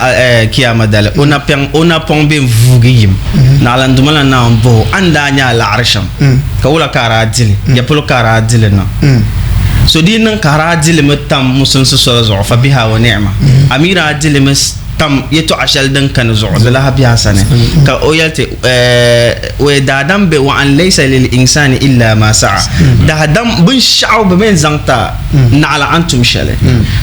kiyama dali o napɔŋ bɛ n vuugi yim naɣila n Duuma la Naawuni bɔh o a ni daa nya a laɣiri shɛm ka wula ka a daa dili ya polo ka a daa dili niŋ so di yi niŋ ka a daa dilimi tam musulinsi soli zuɣu fa biha wa ni'ma a mi daa dilimi tam yɛtɔɣa shɛli din kani zuɣu di lahi be a sani ka o yɛli ti wa daadam be wa an laysa lil insani illa ma sa'a daadam binshɛɣu bi mini zaŋ ta naɣila a ni tum shɛli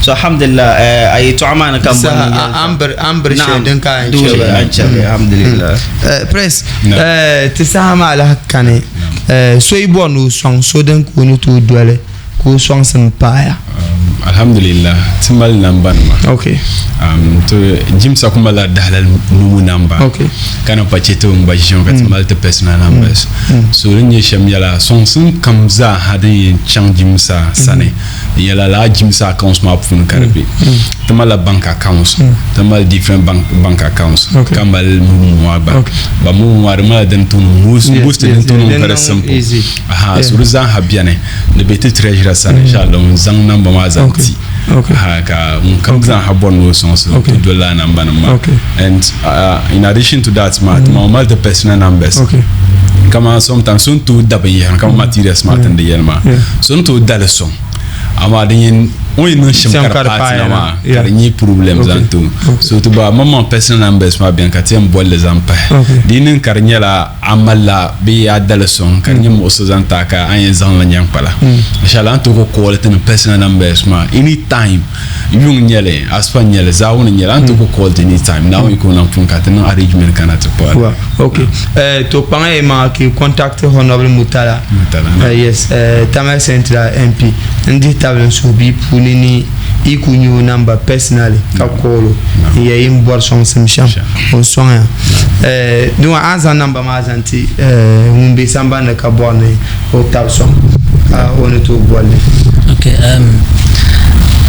so alhamdulillah a yɛtɔɣa maa ni ka n bɔri ni n yɛli ta an biri shɛli din ka a yɛn chɛ alhamdulillah press ti saha maa lahi kani so yi bɔri ni o sɔŋ so din ka o ni tooi doli ka o sɔŋsim paaya. Alhamdulillah ti mali namba nima. Okay. To jimsa ku malila dahalali numu namba. Okay. Ka na pa chɛ ti gba ʒiya ka ti mali ti personal numbers. So din nyɛ shɛm nyɛla sɔŋsim kam zaa ha din yɛn chaŋ jimsa sani di nyɛla lala jimsa accounts maa puuni ka di be. Ti malila bank accounts, ti mali different bank, bank accounts ka mali mumu maa gba. Ba mumu maa di malila din tooni most, most din tooni very simple. Aha, so di zaa ha beni. Di be ti treasurer sani inshallah ŋun zaŋ namba maa zaŋ ti. Aha, ka ŋun kam zaŋ ha bɔri ni o sɔŋsi ti doli lala namba nim maa. And in addition to that maa, ti maa mali ti personal numbers. Kaman sometimes so ni tooi da binyɛhiri kaman materials maa ti ni di yɛli maa. So ni tooi da li sɔŋ. Amaa din yɛn o ni niŋ shɛm ka di paai ti na maa ka di nyɛ problem zaŋ ti o. So ti gba maŋmaŋ personal numbers maa beni ka ti yɛn boli li zaŋ pahi. Di yi niŋ ka di nyɛla a malila bee a dali sɔŋ ka di nyɛ muɣisigu zaŋ ti a ka a yɛn zaŋ li nyaŋ kpala. Inshallah a ni tooi ku call ti ni personal numbers maa anytime yuŋ n-nyɛ li, asiba n-nyɛ li, zaawuni n-nyɛ li, a ni tooi ku call ti anytime. Naawuni yiko niŋ puuni ka ti niŋ arrangement kana ti kpuɣi li. Ok to kpaŋ ya maŋa ka yi contact Honourable Murtala. Murtala. Yes, Tamale Central MP n dihi tabili n suhu bia puuni ni yi ku nya o number personally ka call o n yɛli yi ni bɔri sɔŋsim shɛm o ni sɔŋ ya. Duma a ni zaŋ number maa zaŋ ti ŋun be sambani ni ka bɔri ni o tabi sɔŋ ka o ni tooi boli li. Ok,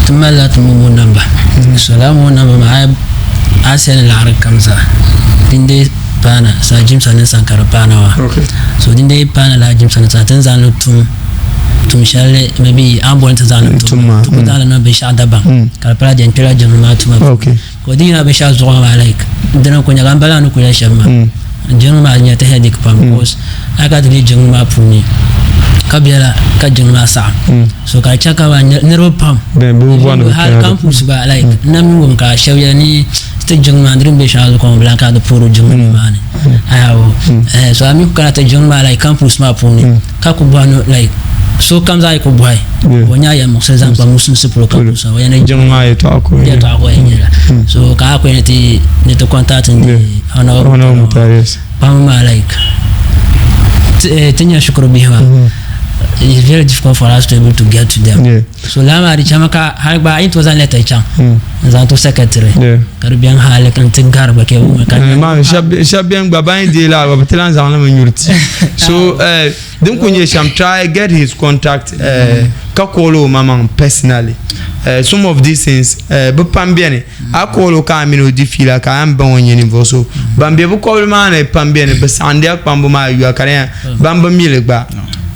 ti malila ti momo number. So lala momo number maa a send laɣiri kam zaa din dee paana saa jimsa ni san ka di paana maa. So din dee paana lala jimsa ni san ti ni zaŋ li tum tum shɛli maybe a ni boli ni ti zaŋ li tum ti ku zaŋ li niŋ binshɛɣu dabam ka di pala di yɛn kpɛla jiŋli maa tuma puuni. Ka o di yina binshɛɣu zuɣu maa like dini n-kuli nyɛla m bala ni kuli yɛli shɛm maa jiŋli maa nyɛla ti headache pam because a ka ti lihi jiŋli maa puuni ka bela ka jiŋli maa saɣim so ka di chɛ ka niriba pam hali campus gba like n na mi wum ka shɛba yɛli ni ti jiŋli maa ni di ni be shɛŋa zuɣu ka bi lahi kana ti puhiri jiŋli maa ni ayawo so a mi ku kana ti jiŋli maa like campus maa puuni ka ku bɔhi ni like sokam zaa yi ku bɔhi o nya yɛlimuɣisiri zaŋ kpa musulinsi polo ka ku o yɛn jiŋ maa yɛtɔɣa ko yɛtɔɣa ko yɛn nyɛla so ka a ku yɛn ti ni ti contact ni honorable Mutari pam maa like ti nya shikuru bihi maa it's very difficult for us to able to get to them. Yeah. So lala maa di chami ka hali gba a yi tooi zaŋ lɛta chaŋ n zaŋ ti secretary Yeah. ka di bɛni hali n ti gari gba ka bɛ ka Maa shɛba bɛni gba ban yi deei laa gba bɛ ti lahi zaŋ li mi nyuri ti so din kuli nyɛ shɛm try get his contact ka call o maŋmaŋ personally some of these things bɛ pam bɛni a call o ka a mini o di fiila ka a yɛn baŋ o nyɛ ninvuɣu so ban be bɛ kɔbili maa ni pam bɛni bɛ saɣindiya kpambu maa yuya ka di nyɛla ban bi mi li gba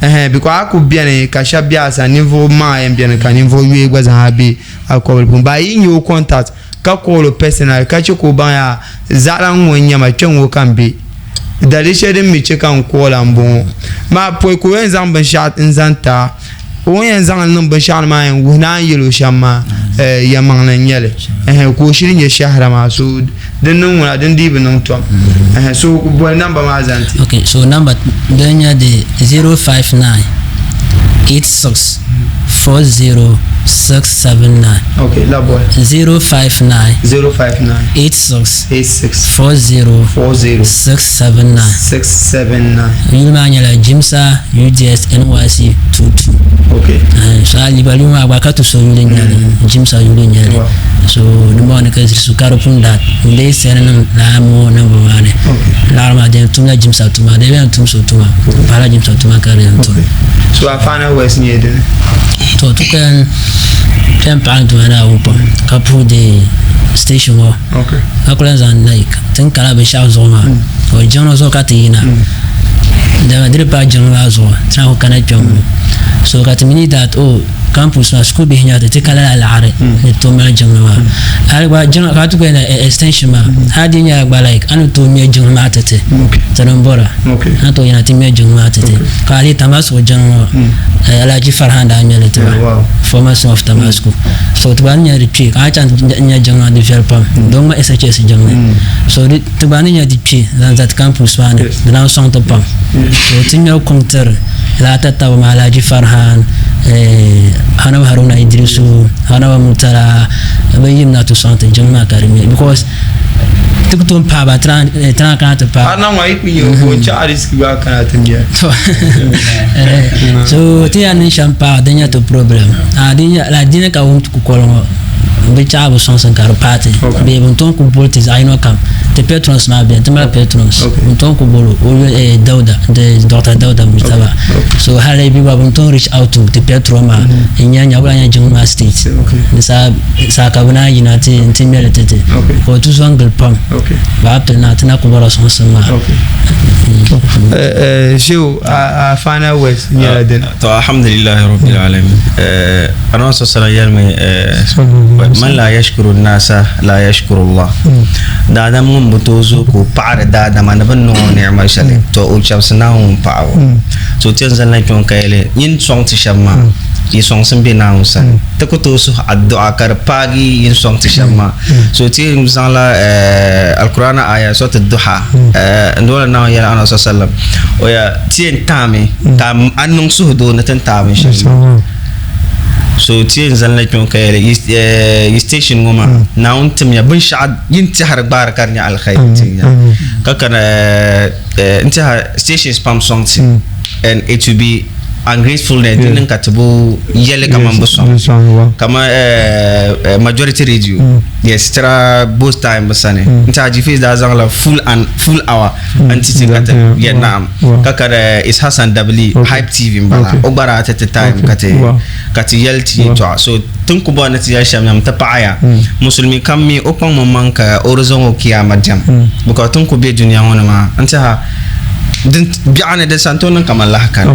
ɛhɛn because a ku bɛni ka shɛba be a sani ninvuɣu maŋa yɛn bɛni ka ninvuɣu yooi gba zaa be a kɔbili puuni but a yi nya o contact ka call o personally ka che ka o baŋ yaa zaɣila ŋ-ŋɔ n-nyɛ ma kpe ŋ-ŋɔ ka m be daliri shɛli din mi che ka n call a m-bɔŋɔ maa pɔi ka o yɛn zaŋ binshɛɣu n-zaŋ ti a o ni yɛn zaŋ li niŋ binshɛɣu ni maa yɛn wuhi ni a ni yɛl o shɛm maa. Yɛlimaŋli n nyɛli ɛhɛn ka o shiri nyɛ shɛhira maa so din niŋ ŋuna din dii bi niŋ tom ɛhɛn so boli namba maa zaŋ ti. Ok so namba din nyɛ di 059 86 40 679. Ok la boli. 059 059 86 86 40 40 679. 679. Yuli maa nyɛla Jimsa UDS NYC 22. Ok. So a liba yuli maa gba ka ti so yuli n-nyɛli Jimsa yuli n-nyɛli. So nimaani ka so ka di pun daa n lee sani niŋ lala moo niŋbu maa ni. Laɣiri maa di yɛn tumla Jimsa tuma, di yɛn tum so tuma, pahila Jimsa tuma ka di yɛn tum. So a final words nyɛ dini? To ti kpɛm kpɛm paɣa ni tuma Naawuni pam ka puhi di station ŋɔ ka ku lahi zaŋ like ti ni kana binshaɣu zuɣu maa o jiŋli zuɣu ka ti yina dama di di paai jiŋli maa zuɣu ti naan ku kana kpɛŋ ŋɔ so ka ti mi ni that oh campus maa shikuru bihi nyɛla ti ti ka lala laɣiri ni tooi mali jiŋli maa hali gba jiŋli ka ti ku yɛn extension maa hali di nyɛla gba like a ni tooi mɛ jiŋli maa ti ti ti ni bɔra a ni tooi yɛna ti mɛ jiŋli maa ti ti ka a lihi Tamasco jiŋli ŋɔ Alhaji Farhan daa mɛli ti ba former son of Tamasco so ti gba ni nyɛ di kpee ka a chaŋ ti nyɛ jiŋli maa di viɛli pam di ŋma SHS jiŋli so ti gba ni nyɛ di kpee zaŋ zati campus maa ni di lahi sɔŋ ti pam so ti ŋmɛri kuŋ tiri lala tatabo maa Alhaji Farhan Honourable Haruna Iddrisu Honourable Murtala bɛ yim na ti sɔŋ ti jiŋli maa ka di mɛ because ti ku tooi paai ba ti naan kana ti paai A na ŋɔ yi ku nyɛ o n chaɣ risk gba kana ti mɛ. So ti yɛn niŋ shɛm paai di nyɛ ti problem a di nyɛ la dini ka wum kukoli ŋɔ bi chaɣ bi sɔŋsim ka di paai ti bee bin tooi ku boli ti zaɣ yino kam ti patrons maa beni ti mali patrons bin tooi ku boli o yuli Dauda Doctor Dauda Murtaba so hali bi gba bin tooi reach out to ti patron maa n nya nya wula nya jiŋ maa state di saha saha ka bi naan yina ti n-ti ŋmɛli ti ti ka o ti zo n-gili pam baa pili na ti na ku bɔrila sɔŋsim maa. Shehu, a final words nyɛla dini? To alhamdulillahi rabbil alamin. Annabi sallallahu alaihi yɛlimi man la yashkuru nasa la yashkuru Allah. Daadam ŋun bi tooi zo ka o paɣiri daadama ni bɛ ni niŋ o ni'ima shɛli to o chɛbisi Naawuni paɣibu. So ti yɛn zalila kpiɔŋ ka yɛli nyin sɔŋ ti shɛba maa yi sɔŋsim be Naawuni sani. Ti ku tooi suhi addu'a ka di paagi yi ni sɔŋ ti shɛba maa. So ti yɛn zaŋla Alkur'aani aya suratu Duha n doli Naawuni yɛli Annabi sallallahu alaihi wasallam o ya ti yɛn taami ka a niŋ suhudoo ni ti ni taai binshɛli maa. So ti yɛn zalila kpiɔŋ ka yɛli yi station ŋɔ maa Naawuni timya binshɛɣu yi ni tɛhiri gbaari ka di nyɛ alkhairi tin ya ka kana n tɛha stations pam sɔŋ ti and it will be ungratefulness di niŋ ka ti bi yɛli kaman bi sɔŋ kaman majority radio yes tira both time bi sani n tɛha G-Face daa zaŋla full and full hour n ti ti ka ti yɛ naam ka ka is Hassan Dabili Hype TV n bala o gba daa ti ti time ka ti ka ti yɛli ti yɛltɔɣa so tin ku bɔri ni ti yɛli shɛm nyam ti paɣaya musulmi kam mi o kpaŋ maŋ ka o di zaŋ o kiyama diɛm because tin ku be dunia ŋɔ ni maa n tɛha din biɛɣu ni di san tooi niŋ kaman lahi kani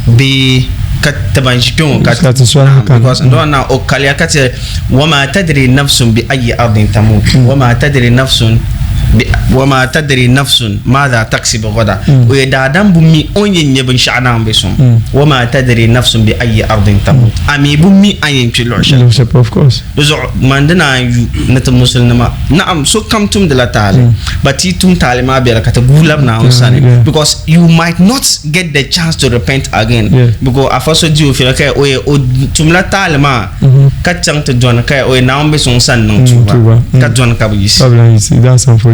bee ka ti ban ʒi kpɛ ŋɔ ka ti soli kani because n dɔn na o kaliya ka ti wama tadri nafsun bi ayi ardin tamut wama tadri nafsun wama tadri nafsun madha taksibu gada o ye daadam bu mi o ni yɛn nyɛ binshaɣu naŋ bi suŋ wama tadri nafsun bi ayi ardin tamut a mi bu mi a yɛn kpi luɣu shɛli of course Di zuɣu man di naan yu ni ti musulinima, naam, sokam tumdila taali, but yi tum taali maa bela ka ti guui labi Naawuni sani because you might not get the chance to repent again because afa so di o fiɛla ka o ye o tumla taali maa ka chaŋ ti dɔni ka o ye Naawuni be so sani niŋ tuuba ka dɔni ka bi yiɣisi.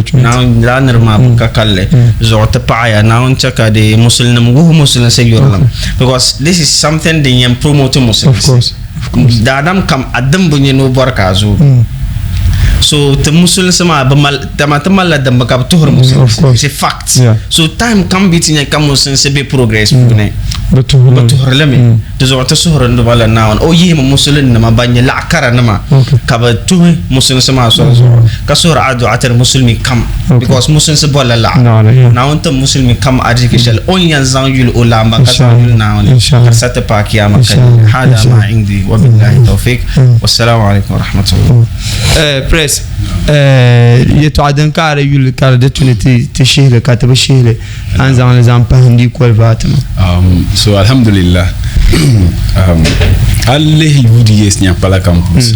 Naawuni lala niriba maa bi ka kalinli zuɣu ti paɣiya Naawuni chɛ ka di musulinim wuhi musulinsi yurilim because this is something din yɛn promote musulinsi. Daadam kam a dimbu nyɛ ni o bɔri ka a zooi. So ti musulinsi maa bi mali dama ti malila dimba ka bi tuhiri musulinsi. It's a fact. So time kam bi ti nya ka musulinsi be progress puuni bi tuhiri li mi. Di zuɣu ti suhiri niriba la Naawuni o yihimi musulinnima ban nyɛ laɣ kara nima ka bi tuhi musulinsi maa soli zuɣu ka suhiri adu'a tiri musulimi kam because musulinsi bɔrila laɣa. Naawuni tim musulimi kam ariziki shɛli o ni yɛn zaŋ yuli o laamba ka zaŋ yuli Naawuni ka di sa ti paai kiyama ka nyɛ hada ma indi wa billahi tawfiq wassalamu alaikum wa rahmatullah. Press yɛtɔɣa din ka a di yuli ka di tu ni ti shihili ka ti bi shihili a ni zaŋ li zaŋ pahi n-di kolivaati maa. So alhamdulillah a lihi UDS Nyankpala campus.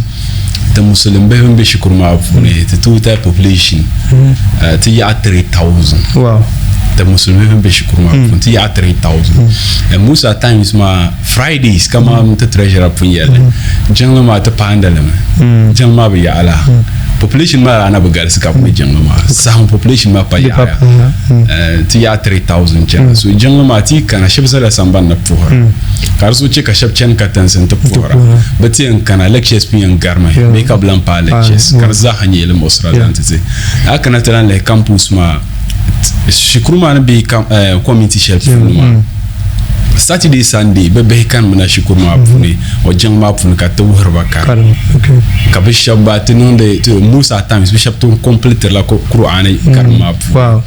Ti musulim bihi bin be shikuru maa puuni ti total population ti yaɣa 3000. Wow. Ti musulim bihi bin be shikuru maa puuni ti yaɣa 3000. And most at times maa Fridays kaman ti treasurer pun yɛli jiŋli maa ti paandi li mi. Jiŋli maa bi yaɣi la. Population maa daa na bi galisi ka bi me jiŋli maa. Saha ŋɔ population maa pa yaɣiya. Ti yaɣi 3000 chana. So jiŋli maa ti yi kana shɛba zala sambani ni puhira. Ka di zuɣu chɛ ka shɛba chani katinsi nti puhira. Bɛ ti yɛn kana lectures pun yɛn garimi bee ka bɛ lan paai lectures ka di zaaha nyɛ yɛli muɣisira zaŋ ti ti. A kana ti lan lihi campus maa shikuru maa ni be community shɛli puuni maa Saturday Sunday bɛ bihi kanimina shikuru maa puuni o jiŋ maa puuni ka ti wuhiri ba karim ka bɛ shɛba gba ti niŋdi most at times bɛ shɛba ti complete la Qur'ani karim maa puuni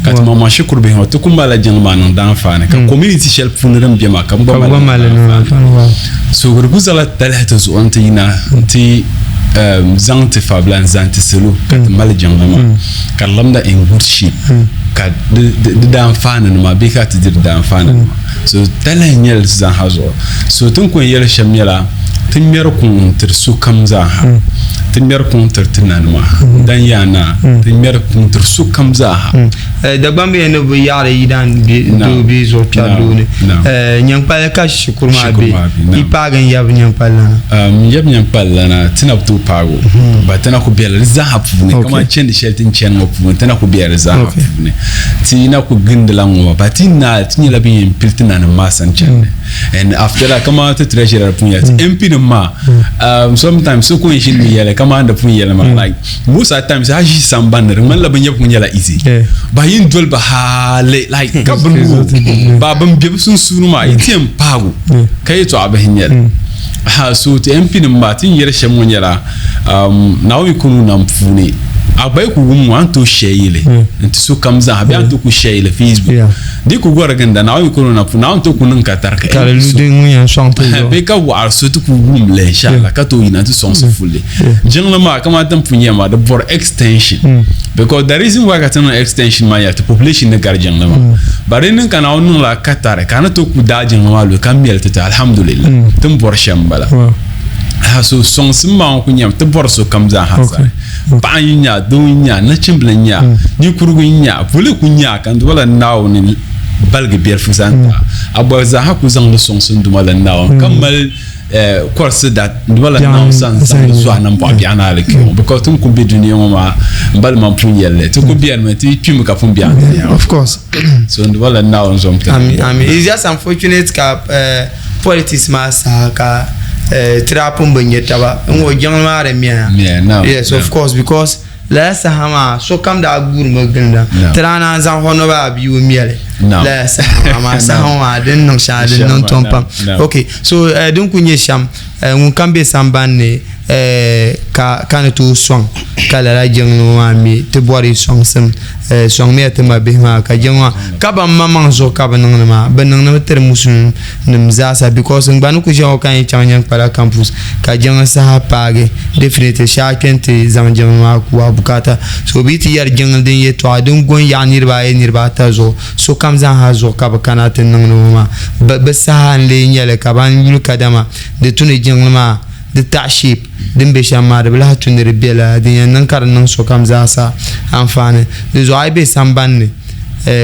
ka ti maŋmaŋ shikuru bihi ŋɔ ti ku malila jiŋli maa niŋ daanfaani ka community shɛli puuni din be maa ka bɛ gba mali niŋ daanfaani so di ku zaŋla talahi ti zuɣu nti yina nti zaŋ ti fabila n-zaŋ ti salo ka ti mali jiŋli maa ka di lamda in good shape ka di daanfaani nima bee ka ti di di daanfaani nima so talahi n-nyɛ li zaaha zuɣu so ti ni ku yɛn yɛli shɛm nyɛla ti ŋmɛri kuŋ n-tiri sokam zaaha ti ŋmɛri kuŋ n-tiri ti nanima dan yaa naa ti ŋmɛri kuŋ n-tiri sokam zaaha. Dagbamb yɛn ni bi yaɣiri yidan doo bee zuɣu kpɛri doo ni. Nyankpali ka shikuru maa be. Yi paagi n yab nyankpali lana? N yab nyankpali lana ti na bi tooi paagi o. But ti na ku bela di zaaha puuni. Kamani chandi shɛli ti ni chani ŋɔ puuni ti na ku bela di zaaha puuni. Ti na ku gindila ŋɔ maa but ti yi naai ti nyɛla bɛn yɛn pili ti nanim maa sani chandi. And after that kamani ti treasurer pun yɛli ti MP nim maa sometimes so ku yɛn ʒini mi yɛli kamani di pun yɛli maa like most at times a ʒi sambani ni di ŋmanila bin yɛbu nyɛla easy ba yin doli ba hali like ka bin wo ba bin bɛ bi sunsuuni maa yi ti yɛn paagu ka yɛltɔɣa bihi nyɛli ha so ti MP nim maa ti ni yɛri shɛm ŋɔ nyɛla Naomi kunu nam puuni a gba yi ku wum ŋɔ a ni tooi share yili n ti sokam zaa bee a ni tooi ku share yili Facebook Di ku gɔri ginda, Naawuni kul na pu, Naawuni ti ku niŋ ka tari ka Ka di lu din ŋun yɛn sɔŋ ti zuɣu. Bee ka waɣiri so ti ku wum li inshallah ka tooi yina ti sɔŋsi fulli. Jiŋli maa kamani ti ni pun yɛli maa di bɔri extension because the reason why ka ti niŋ extension maa nyɛla ti population ni gari jiŋli maa. But di niŋ ka Naawuni niŋla ka tari ka a ni tooi ku daai jiŋli maa luhi ka mɛli ti ti alhamdulillah ti ni bɔri shɛm m-bala. So sɔŋsim maa ŋɔ ku nyɛmi ti bɔri sokam zaa ha sani. Paɣa n nya, doo n nya, nachimbila n nya, ninkurugu n nya, vuli ku nya ka n duma la Naawuni baligi biɛlifu zaŋ ti a. A gba zaaha ku zaŋdi sɔŋsim duma la Naawuni ka mali kɔrisi da duma la Naawuni sani zaŋdi zu a nambɔɣu biɛɣu ni alikiyɔŋ because ti ni ku be dunia ŋɔ maa m bali man pun yɛli li ti ku benimi ti yi kpimi ka pun be dunia ŋɔ. Of course. So n duma la Naawuni zom ti. Amin, amin. It's just unfortunate ka politics maa saha ka ti daa pun bi nya taba n ŋɔ jiŋli maa di mɛya yes of course because lala saha maa sokam daa guurimi ginda ti daa naan zaŋ Honourable Abiyu mɛli lala saha maa amaa saha ŋɔ maa din niŋ shɛŋa din niŋ tom pam ok so din kuli nyɛ shɛm ŋun kam be sambani ni ka ka ni tooi sɔŋ ka lala jiŋli ŋɔ maa mi ti bɔri sɔŋsim sɔŋmiya ti mabihi maa ka jiŋli maa ka ban maŋmaŋ zuɣu ka bi niŋdi maa bi niŋdimi tiri musulin nim zaasa because n gba ni ku ʒiya ŋɔ ka n yi chaŋ Nyankpala campus ka jiŋli saha paagi definitely shee a kpɛ n ti zaŋ jiŋli maa ku a bukaata so bɛ yi ti yɛri jiŋli din yɛltɔɣa din go n yaɣi niriba ayi niriba ata zuɣu sokam zaaha zuɣu ka bi kana ti niŋdi ŋɔ maa bi saha n lee nyɛli ka ban yuli kadama di tu ni jiŋli maa di taɣi shape din be shɛm maa di bi lahi tu ni di be lala din yɛn niŋ ka di niŋ sokam zaasa anfaani. Di zuɣu a yi be sambani ni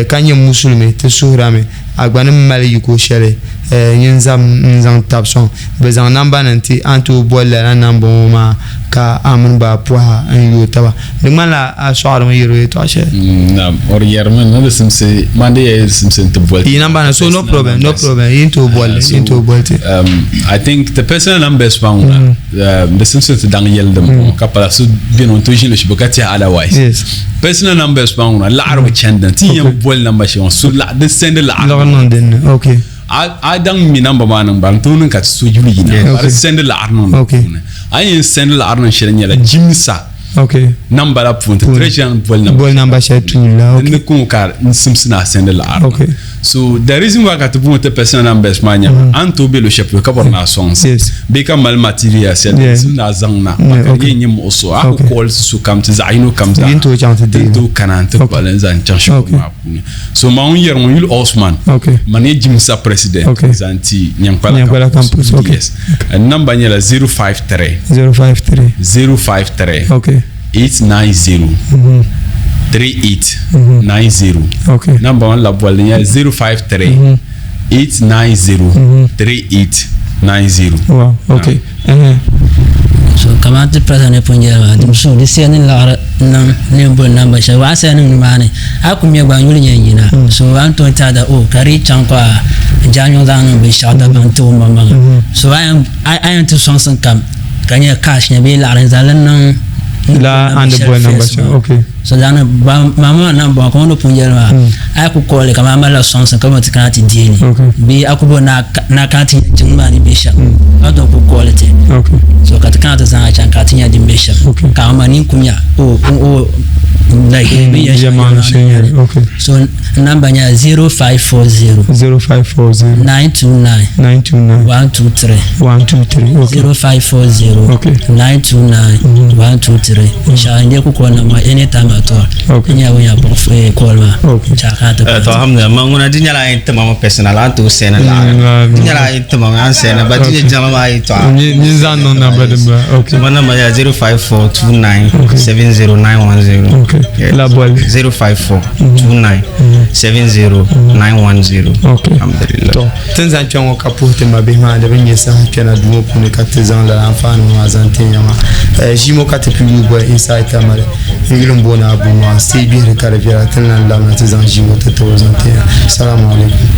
ka nyɛ musulimi ti suhirami a gba ni mali yiko shɛli nyin zam n-zaŋ tabi sɔŋ. Bɛ zaŋ namba nim ti a ni tooi boli lala namba ŋɔ maa ka a mini ba pɔha n-yooi taba. Di ŋmanila a sɔɣirimi yɛri o yɛltɔɣa shɛli. Naam, o di yɛrimi ni di simsi, man di yɛli di simsi n-ti boli ti. Yi namba nim, so no problem, no problem, yi ni tooi boli li, yi ni tooi boli ti. I think the personal numbers maa ŋuna, di simsi ti daŋ yɛli din bɔŋɔ ka pala so beni o ni tooi ʒini luɣushɛli ka tiɛhi otherwise. Yes. Personal numbers maa ŋuna, laɣiri bi chani dini, ti yɛn boli namba shɛli ŋɔ, so di send laɣiri. Laɣiri niŋ din ni, okay. A daŋ mi namba maa niŋ bari n tooi niŋ ka ti so yuli yina, ka di send laɣiri niŋ di puuni. A ni yɛn send laɣiri niŋ shɛli nyɛla jimsa. Okay. Namba la puuni ti treasurer ni boli namba boli namba shɛli tuuli la. Okay. Ni ku ka n simsi na send laɣiri. Okay. So the reason why ka ti boŋo ti personal numbers maa nyɛla a ni tooi be luɣushɛli polo ka bɔri ni a sɔŋsi bee ka mali material shɛli din simdi a zaŋ na ka di yɛn nyɛ muɣusigu a ku call sokam ti zaɣ yino kam zaa din tooi kana n-ti kpali n-zaŋ chaŋ shikuru maa puuni. So maa ŋun yɛri ŋɔ yuli Osman man nyɛ Jimsa president zaŋ ti Nyankpala campus UDS. N number nyɛla 053 053 053 890 3890. Number ŋɔ la bolli nyɛla 053 890 3890. Wow, okay. So kamani ti president ni pun yɛli maa dim so di siya ni laɣiri niŋ ni boli namba shɛli waa siya niŋ nimaani a ku ŋmɛ gba n yuli nyɛ yina so a ni tooi taada o ka di yi chaŋ ka jaanyuŋ zaŋ niŋ binshɛɣu dabam n ti o maŋmaŋa so a yɛn ti sɔŋsim kam ka nyɛ cash nyɛ bee laɣiri n zaŋ li niŋ La a ni boli namba shɛli okay So zaŋ mama maa namba maa kamani o ni pun yɛli maa a yi ku kooli kamani a malila sɔŋsim ka bɔri ti kana ti deei li bee a ku bɔri ni a kana ti nya jiŋli maa ni be shɛm a ni tooi ku kooli ti so ka ti kana ti zaŋ a chaŋ ka ti nya din be shɛm ka a ma nini ku nya o o like bɛ yɛn shɛm maa ni nyɛli so namba nyɛla 0540 0540 929 929 123 123 0540 929 123 Inshallah n ku call na anytime at all. Okay. Nya nya bo call ma. Okay. Cha ka ta. To alhamdulillah ma ŋuna di nyɛla a tima ma personal an tooi sɛna laɣiri di nyɛla a tima ma an sɛna ba di nyɛ jama maa yi tɔɣa. Nyin zaŋ niŋ namba din ba. Okay. Ma namba nyɛla 05429 70910. Okay. La boli. 05429 70910. Okay. Alhamdulillah. To tin zaŋ kpɛ ŋɔ ka puhi ti mabihi maa di bi nyɛ saha kpɛna duu ŋɔ puuni ka ti zaŋ lala anfaani ŋɔ maa zaŋ ti ya maa ʒii ŋɔ ka ti pii boli inside Tamale n yuli n booni Abu maa ti yi gbihiri ka di viɛla ti ni lan labina ti zaŋ ʒii ŋɔ ti tabo zaŋ ti ya. Salamu alaikum.